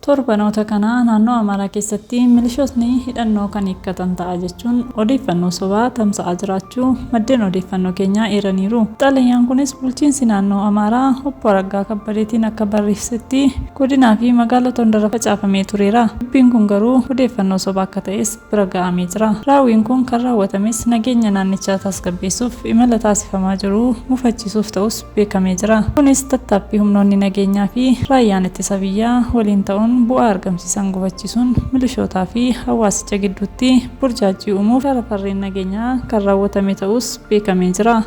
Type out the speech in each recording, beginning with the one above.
Torbanoota kana naannoo Amaaraa keessatti milishootni hidhannoo kan hiikkatan ta'a jechuun odeeffannoo sobaa tamsa'aa jiraachuu maddeen odeeffannoo keenyaa eeraniiru. Xalayaan kunis bulchiinsi naannoo Amaaraa obbo Araggaa Kabbadeetiin akka barreessetti godinaa fi magaalota hundarra facaafamee tureera. Dubbiin kun garuu odeeffannoo sobaa akka ta'es bira ga'amee jira. Raawwiin kun kan raawwatames nageenya naannichaa tasgabbeessuuf imala taasifamaa jiru mufachiisuuf ta'us beekamee jira. Kunis tattaaffii humnoonni nageenyaa fi raayyaan ittisa biyyaa waliin ta'uun bu'aa argamsiisan gufachiisuun milishootaa fi hawaasicha gidduutti burjaajii uumuuf gara farreen nageenyaa kan raawwatame ta'us beekamee jira.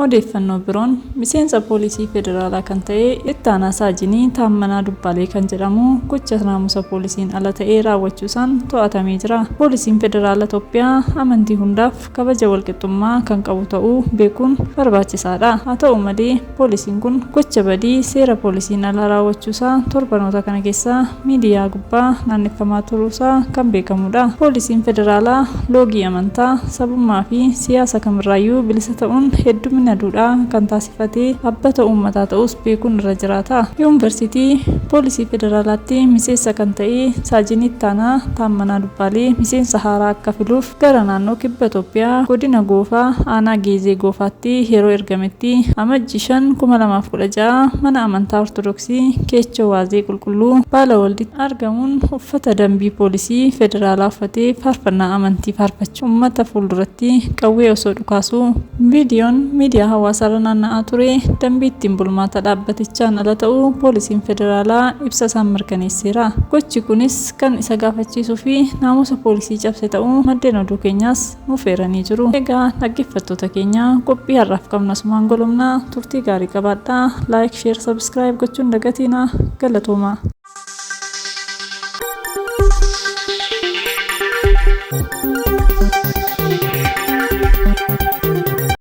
Odeeffannoo biroon miseensa poolisii federaalaa kan ta'e Ittaanaa Saajinii Taammanaa Dubbaalee kan jedhamu gocha naamusa poolisiin ala ta'e raawwachuusaan to'atamee jira. Poolisiin federaala Itoophiyaa amantii hundaaf kabaja walqixxummaa kan qabu ta'uu beekuun barbaachisaadha. Haa ta'u malee poolisiin kun gocha badii seera poolisiin ala raawwachuusaa torbanoota kana keessa miidiyaa gubbaa naanneffamaa turuusaa kan beekamudha. Poolisiin federaalaa loogii amantaa, sabummaa fi siyaasa kamirraayyuu bilisa ta'uun heddumina duudhaa kan taasifatee dhaabbata uummataa ta'us beekuun irra jiraata. Yuunivarsiitii Poolisii Federaalaatti miseensa kan ta'e Saajin Ittaanaa Taammanaa Dubbaalee miseensa haaraa akka filuuf gara naannoo Kibba Itoophiyaa godina Goofaa aanaa Geezee Goofaatti yeroo ergametti Amajji 5, 2016 mana amantaa Ortodoksii Keechoo Waazee Qulqulluu Baala Walditti argamuun uffata dambii poolisii federaalaa uffatee faarfannaa amantii faarfachuu uummata fuulduratti qawwee osoo dhukaasuu viidiyoon miidiyaa hawaasaarra naanna'aa ture dambii ittiin bulmaata dhaabbatichaan ala ta'uu poolisiin federaalaa ibsa isaan mirkaneesseera. Gochi kunis kan isa gaafachiisuu fi naamusa poolisii cabse ta'uu maddeen oduu keenyaas nuuf eeranii jiru. Egaa dhaggeeffattoota keenya qophii har'aaf qabnu asumaan golomna turtii gaarii qabaadhaa. Like, share, subscribe gochuun dagatiina galatooma.